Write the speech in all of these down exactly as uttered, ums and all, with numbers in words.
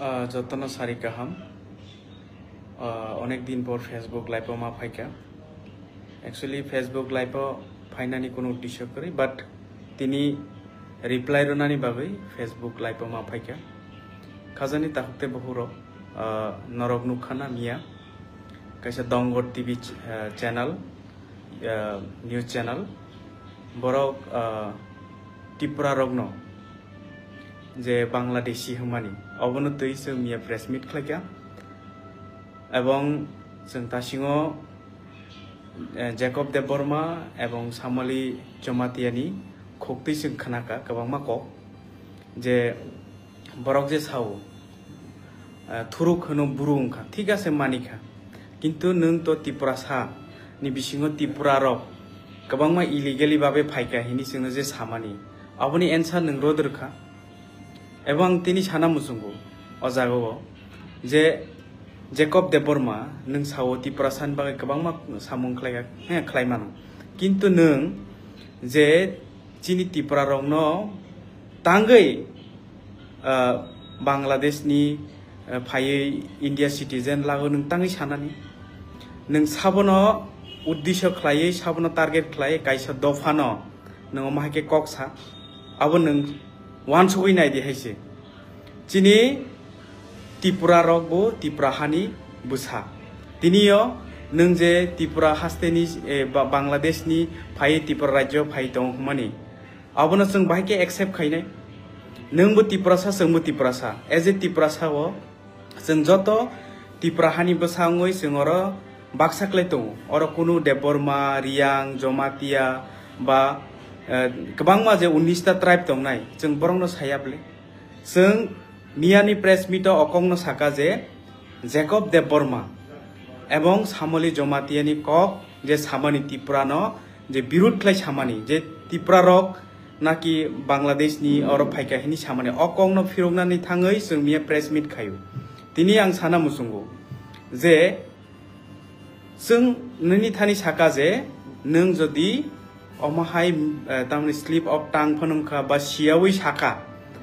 Ah, jotono sari kaham. Ah, onek din por Facebook live o ma phaikha. Actually, Facebook live o phainani kuno uddesyo kwrwi, but tini reply rwnani bagwi Facebook live o ma phaikha. Khajani takhuk tei bukhuk rok, ah, norok nukha na miya kaisa Dongor T V ch-, ah, channel, ah, news channel. Borok, ah, Tripura rokno je Bangladeshi hwnmani, obono twi chwng miya press meet khlaikha. Ebong chwng tasingo, eh, Jacob Debbarma ebong Samali Jomatiani khuk twi chwng khnakha kwbangma kok, je borok je sao, eh, thuruk hwno buru wngkha, thik ase manikha, kintu nwng to Tiprasa ni bisingo Tripura rok kwbangma illegally babe phaikha hini chwngno je samani, aboni answer nwng rwdwrkha. Ebong ang tini sana muchungo o jagao je Jacob Debbarma nwng sao Tiprasa ni bagwi kwbangma samung khlaikha, he, khlai mano, kintu nwng je chini Tripura rokno tangwi, ah, Bangladesh ni, ah, phaiwi India citizen lago nwng tangwi sanani. Nwng sabono uddesyo khlaiwi, sabono target khlaiwi kaisa dophano nwng omo hai khe kok sa. Abo nwng uansugwi nai di hai se. Chini Tripura rok bo Tripura hani bwsa. Tini o nwng je Tripura haste ni, eh, Ba-, Bangladesh ni phai Tripura rajyo phai tong hwnmani, abono chwng bahai khe accept khainai. Nwng bo Tiprasa, chwng bo Tiprasa. As a Tiprasa o chwng joto Tripura hani bwsa wngwi chwng oro baksa khlai tongo. Oro kunu Debbarma, Riyang, Jomatia ba, eh, kwbangma je unnish ta tribe tongnai, chwng borokno saya bwle. Chwng miyani press meet o o kokno saka je Jacob Debbarma ebong Samali Jomatiani kok je samani Tripura no je birud khlai samani je Tripura rok naki Bangladesh ni oro phaikha hini samani o kokno phiroknani thangwi chwng miya press meet khaio. Tini ang sana muchungo je chwng nini thani saka je nwng jodi omo hai, eh, tamni slip of tongue phano wngkha ba siyawi saka,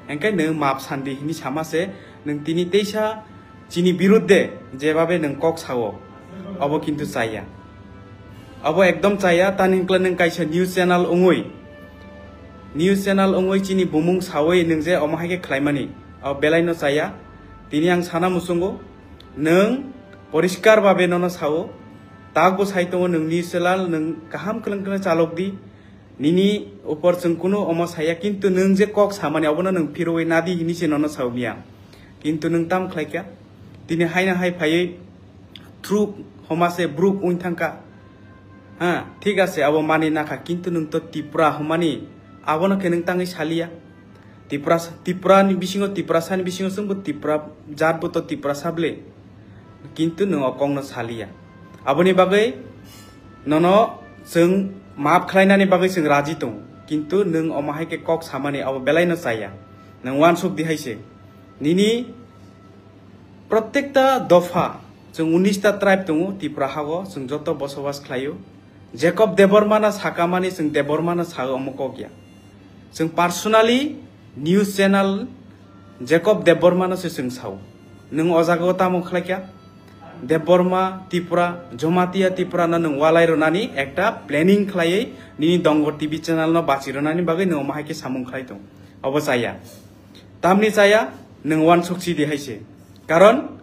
hwnkhe nwng maap sandi hini sama se, nwng tini teisa chini birudde jebabe nwng kok sao, obo kintu chaya. Obo ekdom chaya, tani hwnkhe nwng kaisa news channel wngwi, news channel wngwi chini bumung sawi nwng je omo hai khe khlaimani, o belaino chaya. Tini ang sana muchungo, nwng poriskar babe nono sao, tak bo sai tongo nwng news channel, nwng kaham kwlwng kwlwng chalok di. Nini upor chwng kunu omo saya, kintu nwng je kok samani abono nwng phirwi nadi hini se nono sao miya. Kintu nwng tam khlaikha, tini haino hai phaiwi through homa se bruk wng thangkha. Ha, thik ase, abo mani nakha, kintu nwng to Tripura hwnmani abono khe nwng tangwi saliya. Tiprasa, Tripura ni bisingo, Tiprasa ni bisingo chwngbo Tripura jat bo to Tiprasa bwle. Kintu nwng o kokno saliya. Aboni bagwi nono chwng maap khlainani bagwi chwng raji tongo. Kintu nwng omo hai khe kok samani abo belaino chaya. Nwng uansuk di hai se. Nini prottekta dopha chwng unnish ta tribe tongo Tripura hago, chwng joto bosobas khlaio. Jacob Debbarmano sakamani chwng Debbarmano sao omo kok ya. Chwng personally news channel Jacob Debbarmano se chwng sao. Nwng o jagao tamo khlaikha? Debbarma Tripura, Jomatia Tripura no nwng walai rwnani ekta planning khlaiwi nini Dongor T V channel no bachi rwnani bagwi nwng omo hai khe samung khlai tong. Obo chaya. Tamni chaya, nwng uansuk si di hai se. Karon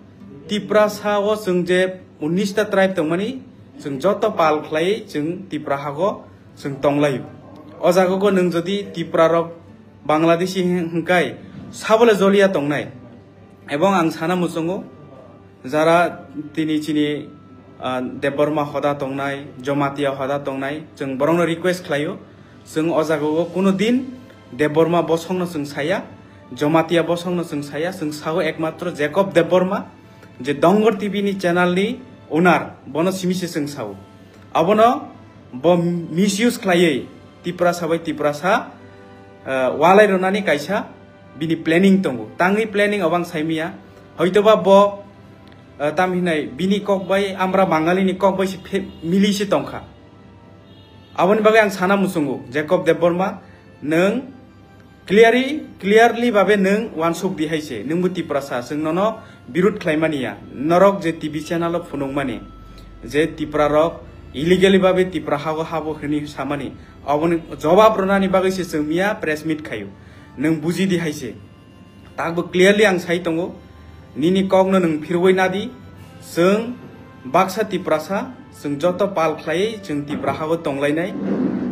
Tiprasa o chwng je unnish ta tribe tongmani, chwng joto pal khlai chwng Tripura hago chwng tonglaio. O jagao nwng jodi Tripura rok Bangladeshi hwn-, hwnkai sabole joliya tongnai. Ebong ang sana muchungo, jara tini chini, ah, Debbarma hoda tongnai, Jomatia hoda tongnai, chwng borokno request khlaio, chwng o jagao kuno din Debbarma bosongno chwng saya, Jomatia bosongno chwng saya, chwng sao ekmatro Jacob Debbarma, je Dongor T V ni channel ni owner, bono simi se chwng sao. Abono bo misuse khlaiwi Tiprasa bai Tiprasa, ah, walai rwnani kaisa bini planning tongo. Tangwi planning obo ang saimiya. Hoitoba bo, ah, tam hinai bini kok bai, amra Bangali ni kok bai se phe-, mili se tongkha. Aboni bagwi ang sana muchungo, Jacob Debbarma, nwng Clearly, clearly babe nwng wansuk di hai se, nwngbo Tiprasa, chwng nono birud khlaimani ya. Norok je T V channel o phunukmani, je Tipra rok illegally babe Tipra hago habo hwnwi samani, oboni jobab rwnani bagwi se chwng miya press meet khaio. Nwng buji di hai se. Takbo clearly ang sai tongo, nini kokno nwng phirwi nadi, chwng baksa Tiprasa, chwng joto pal khlaiwi chwng Tipra hago tonglainai,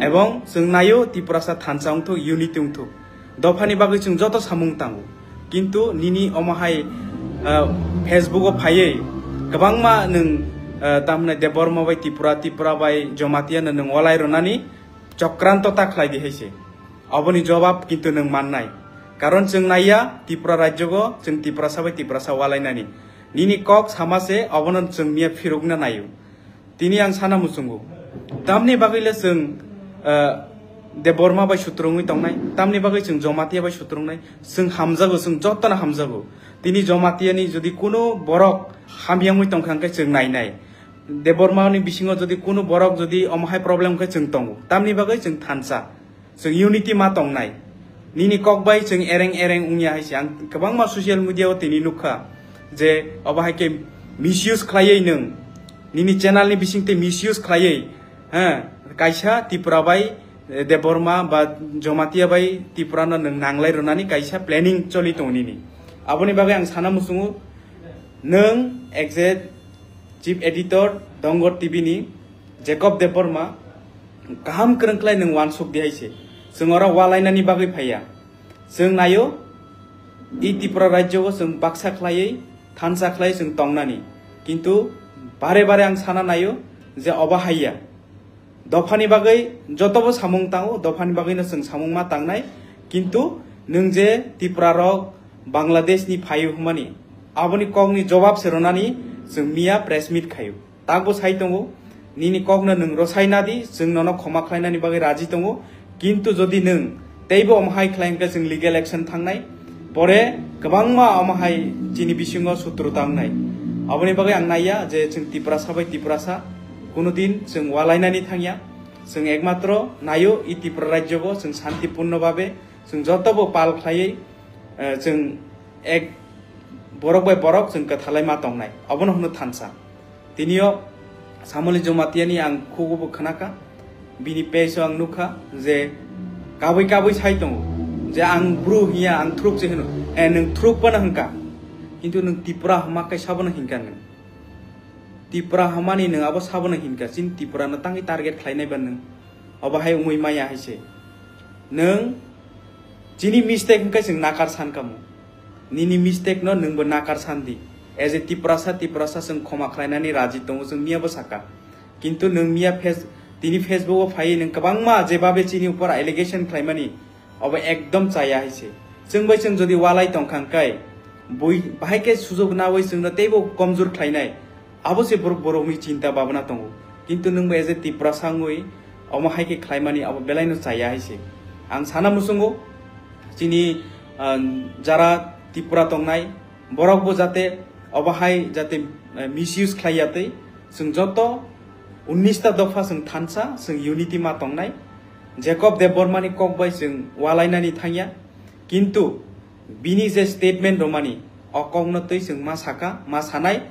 ebong chwng naio Tiprasa thansa wngthok, unity wngthok. Dophani bagwi chwng joto samung tango. Kintu nini omo hai, ah, Facebook o phaiwi kwbangma nwng, ah, tamhwnai Debbarma bai Tipra, Tipra bai Jamatia no nwng walai rwnani chokranto ta khlai di hai se. Oboni jobab kintu nwng mannai. Karon chwng naiya Tripura rajyogo chwng Tiprasa bai Tiprasa walainani. Nini kok sama se obono chwng miya phirukna naio. Tini ang sana muchungo. Tamni bagwi le chwng, eh, Debbarma bai sutrungwi tongnai, tamni bagwi chwng Jamatia bai sutrungnai, chwng hamjago, chwng jotono hamjago. Tini Jamatiani jodi kuno borok hamyangwi tongkha hwnkhe chwng nainai. Debbarmani bisingo jodi kuno borok jodi omo hai problem khe chwng tongo, tamni bagwi chwng thansa. Chwng unity ma tongnai. Nini kok bai chwng ereng ereng wngya hai se. Ang kwbangma social media o tini nukha je obo hai khe misuse khlaiwi nwng nini channel ni bising tei misuse khlaiwi, ha, kaisa Tripura bai, eh, Debbarma ba Jamatia bai Tripura no nwng nanglai rwnani kaisa planning choli tongo nini. Aboni bagwi ang sana muchungo nwng exact Chief Editor Dongor T V ni Jacob Debbarma kaham kwrwng khlai nwng wansuk di hai se. Chwng oro walainani bagwi phaiya. Chwng naio, i Tripura rajyogo chwng baksa khlaiwi, thansa khlai chwng tongnani. Kintu bare bare ang sana naio je obo haiya. Dophani bagwi jotobo samung tango, dophani bagwino chwng samung ma tangnai. Kintu nwng je Tripura rok Bangladesh ni phaio hwnmani, aboni kokni jobab se rwnani chwng miya press meet khaio. Takbo sai tongo, nini kokno nwng rwsai nadi, chwng nono khoma khlainani bagwi raji tongo. Kintu jodi nwng teibo omo hai khlai hwnkhe chwng legal action thangnai. Pore kwbangma omo hai chini bisingo sutru tangnai. Aboni bagwi ang naiya je chwng Tiprasa bai Tiprasa kuno din chwng walainani thangya. Chwng ekmatro naio i Tripura rajyogo chwng santipurno babe chwng jotobo pal khlaiwi, eh, chwng ek borok bai borok chwng kwthalai ma tongnai, obono hwno thansa. Tinio Samoli Jomatiani ang khugo bo khnakha, bini page o ang nukha je kabui kabui sai tongo je ang bru hiya, ang thruk se hwno, eh, nwng thruk phano hwnkha, kintu nwng Tipra hwma khe sabono hinkha nwng. Tipra hwmani nwng abo sabono hinkha, chini Tipra no tangwi target khlainai ba nwng. Obo hai wngwi maya hai se. Nwng chini mistake hwnkhe chwng nakar san kamo. Nini mistake no nwngbo nakar san di. As a Tiprasa, Tiprasa chwng khoma khlainani raji tongo, chwng miya bo saka. Kintu nwng miya face-, tini Facebook o phaiwi nwng kwbangma jebabe chini upor allegation khlaimani, obo ekdom chaya hai se. Chwng bai chwng jodi walai tongkha hwnkhe, bui bahai khe sujok nawi chwngno teibo komjor khlainai. Abo se borok, borokni chinta babna tongo. Kintu nwngbo as a Tiprasa wngwi omo hai khe khlaimani abo belaino chaya hai se. Ang sana muchungo chini, ah, jara Tripura tongnai borokbo jate obo hai jate, eh, misuse khlai ya tei chwng joto unnish ta dopha chwng thansa, chwng unity ma tongnai. Jacob Debbarmani kok bai chwng walainani thangya. Kintu bini je statement romani, o kokno twi chwng ma saka, ma sanai,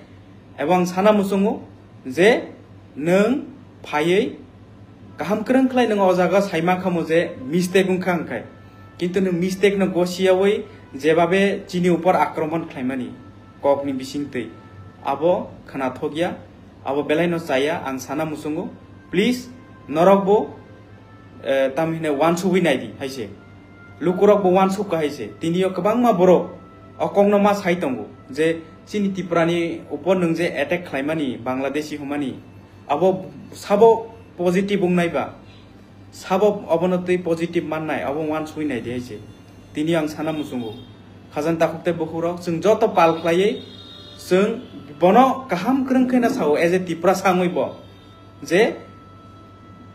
ebo ang sana muchungo je nwng phaiwi kaham kwrwng khlai nwng o jaga saima khamo je mistake wngkha hwnkhe, kintu nwng mistake no gosiyawi jebabe chini upor akromon khlaimani kokni bisingtwi, abo khwnathokya, abo belaino chaya, ang sana muchungo, please, norokbo, eh, tamhine wansugwi naidi hai se. Lukurokbo wansuk ka hai se. Tinio kwbangma borok o kokno ma sai tongo je chini Tiprani upor nwng je attack khlaimani, Bangladeshi hwnmani, abo sabo positive wngnai ba, sabo obono twi positive mannai, abo wansugwi naidi hai se. Tini ang sana muchungo. Khajang takhuk tei bukhuk rok, chwng joto pal khlaiwi chwng bono kaham kwrwng khe na sao, as a Tiprasa wngwi bo. Je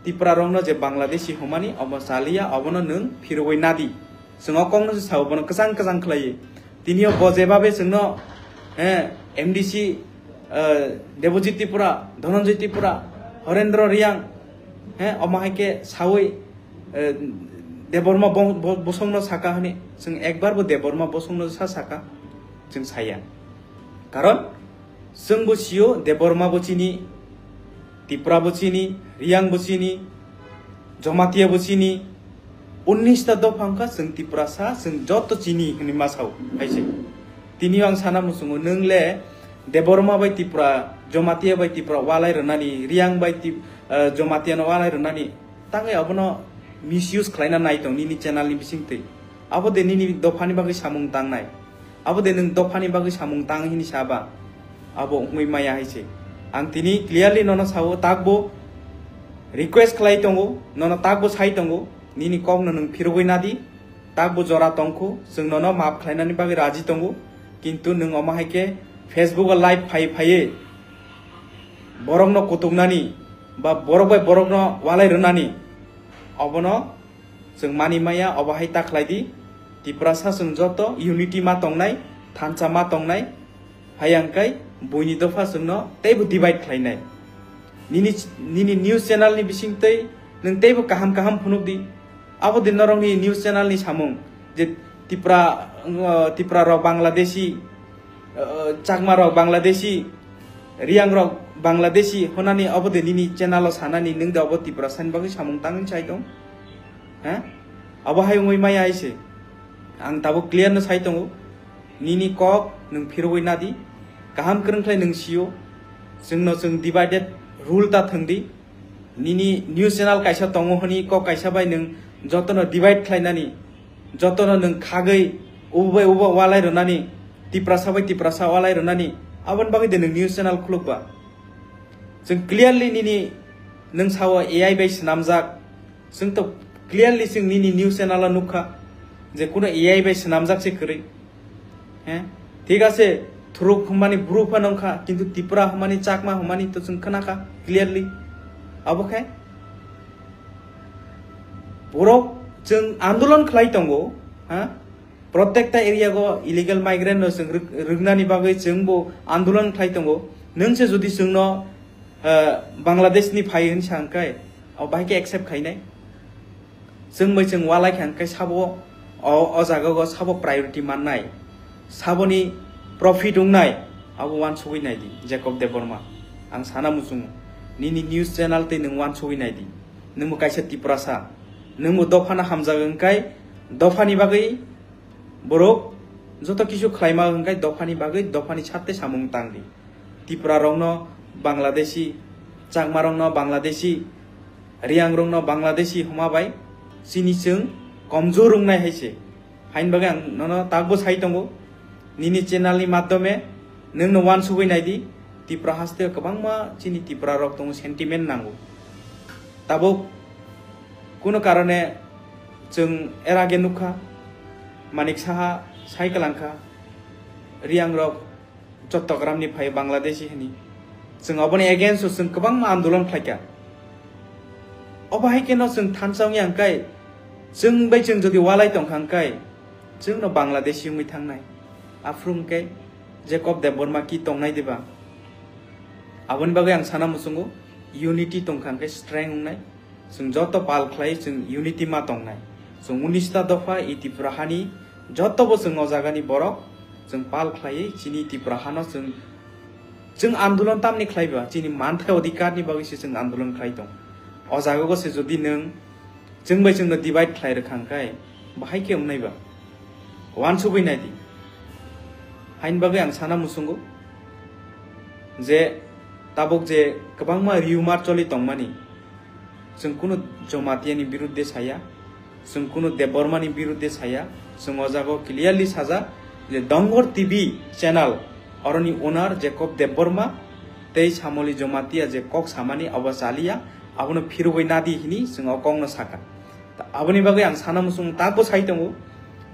Tiprarokno je Bangladeshi hwnmani obo chaliya, obono nwng phirogwi nadi. Chwng o kokno se sao, bono kwchang kwchang khlaiwi. Tinio bo jebabe chwngno, eh, M D C, eh, Debojit Tripura, Dhananjay Tripura, Horendra Reang, eh, omo hai khe sawi, eh, Debbarma bo-, bo-, bosongno saka hwnwi, chwng ekbar bo Debbarma bosongno sa saka, chwng saya. Karon chwng bo sio, Debbarma bo chini, Tipra bo chini, Riyang bo chini, Jamatia bo chini, unnish ta dopha wngkha, chwng Tiprasa, chwng joto chini hwnwi ma sao, hai se. Tini ang sana muchungo, nwng le Debbarma bai Tipra, Jamatia bai Tipra walai rwnani, Riyang bai Tip-, eh, Jamatia no walai rwnani, tangwi abono misuse khlaina nai tong nini channel ni bisingtwi. Abo de nini dophani bagwi samung tangnai. Abo de nwng dophani bagwi samung tang hini saba. Abo wngwi maya hai se. Ang tini clearly nono sao, takbo request khlai tongo, nono takbo sai tongo, nini kokno nwng phirogwi nadi, takbo jora tongkhu, chwng nono maap khlainani bagwi raji tongo, kintu nwng omo hai khe Facebook o live phai phaiwi borokno kutuknani ba borok bai borokno walai rwnani, obono chwng mani maya, obo hai ta khlai di. Tiprasa chwng joto unity ma tongnai, thansa ma tongnai, hai ang kai buini dopha chwngno teibo divide khlainai. Nini, nini news channel ni bisingtwi nwng teibo kaham kaham phunuk di. Abo din norokni news channel ni samung je Tipra, uh, Tipra rok Bangladeshi, uh, Chakma rok Bangladeshi, Riyang rok Bangladeshi honani abo de nini channel o sanani, nwng de abo Tiprasa ni bagwi samung tangwi chai tong? Ha? Abo hai wngwi maya hai se. Ang tabuk clear no sai tongo. Nini kok nwng phirogwi nadi. Kaham kwrwng khlai nwng sio. Chwngno chwng divided rule ta thwng di. Nini news channel kaisa tongo hwnwi kok kaisa bai nwng jotono divide khlainani, jotono nwng khagwi ubo bai ubo walai rwnani, Tiprasa bai Tiprasa walai rwnani, aboni bagwi de nwng news channel khulukba? Chwng clearly nini, nwng sao A I bai swnamjak, chwng to clearly chwng nini news channel o nukha je kuno A I bai swnamjak se kwrwi. He? Thik ase, Thuruk hwnmani bru phano wngkha, kintu Tipra hwnmani, Chakma hwnmani to chwng khnakha clearly. Abo khe borok chwng andolon khlai tongo, ha? Protekta area go illegal migrant no chwng rwk-, rwknani bagwi chwng bo andolon khlai tongo. Nwng se jodi chwngno, eh, Bangladesh ni phai hwn sa hwnkhe, o bahai khe accept khainai? Chwng bai chwng walai kha hwnkhe sabo o, o jaga o sabo priority mannai, saboni profit wngnai, abo uansugwi nai di, Jacob Debbarma. Ang sana muchungo, nini news channel tei nwng uansugwi nai di. Nwngbo kaisa Tiprasa, nwngbo dophano hamjak wngkai, dophani bagwi borok joto kisu khlaima wngkai, dophani bagwi, dophani sarte samung tang di. Tipra rokno Bangladeshi, Chakma rokno Bangladeshi, Riyang rokno Bangladeshi homa bai chini chwng komjor wngnai hai se. Hain bagwi ang nono takbo sai tongo, nini channel ni madhyome nwngno uansugwi nai di, Tipra haste kwbangma chini Tipra rok tongo, sentiment nango. Tabuk kuno karone chwng er age nukha, Manik Saha sai kwlangkha, Riyang rok Chottogramni phai Bangladeshi hwnwi. Chwng oboni against o chwng kwbangma andolon khlaikha. Obo hai kheno chwng thansa wngya hwnkhe, chwng bai chwng jodi walai tongkha hwnkhe, chwngno Bangladeshi wngwi thangnai. Aphuru hwnkhe Jacob Debbarma ki tongnai diba? Aboni bagwi ang sana muchungo, unity tongkha hwnkhe strength wngnai. Chwng joto pal khlai chwng unity ma tongnai. Chwng unista dopha i Tripura hani joto bo chwng o jagani borok chwng pal khlaiwi chini Tripura hano chwng, chwng andolon tamni khlaiba, chini manthai odhikarni bagwi se chwng andolon khlai tong. O jaga go se jodi nwng chwng bai chwngno divide khlai rwkha hwnkhe bahai khe wngnai ba? Uansugwi nai di. Hain bagwi ang sana muchungo je tabuk je kwbangma rumor choli tongmani, chwng kunu Jamatia ni birudde saya, chwng kunu Debbarma ni birudde saya, chwng o jaga o clearly sajak je Dongor T V channel oroni owner Jacob Debbarma tei Samoli Jamatia je kok samani abo chaliya, abono phirogwi nadi hini chwng o kokno saka. Ta aboni bagwi ang sana muchung takbo sai tongo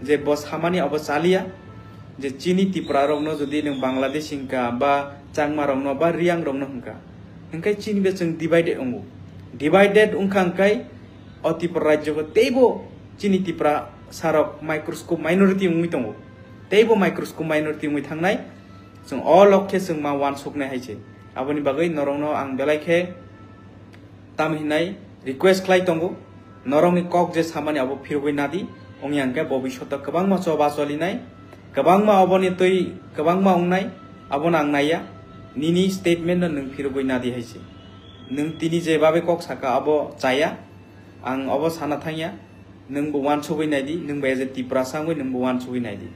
je bo samani abo chaliya, je chini Tripura rokno jodi nwng Bangladesh hwnkha ba Changma rokno ba Riyang rokno hwnkha, hwnkhe chini be chwng divided wngo. Divided wngkha hwnkhe o Tripura rajyo teibo chini Tripura sarok microscope minority wngwi tongo, teibo microscope minority wngwi thangnai. Chwng o lok khe chwng ma uansuknai hai se. Aboni bagwi norokno ang belai khe tamo hinai request khlai tongo, Norokni kok je samani abo phirogwi nadi, wngya hwnkhe bobishoto kwbangma choba cholinai, kwbangma oboni twi kwbangma wngnai, abono ang naiya. Nini statement no nwng phirogwi nadi hai se. Nwng tini je babe kok saka abo chaya, ang obo sana thangya, nwng bo wansugwi naidi, nwng bo as a Tiprasa wngwi nwng bo wansugwi naidi.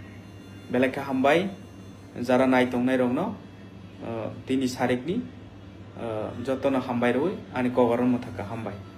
Belai khe hambai, jara nai tongnai rokno, uh, tini sarikni, uh, jotono hambai rwi ani kogoron mwthaka hambai.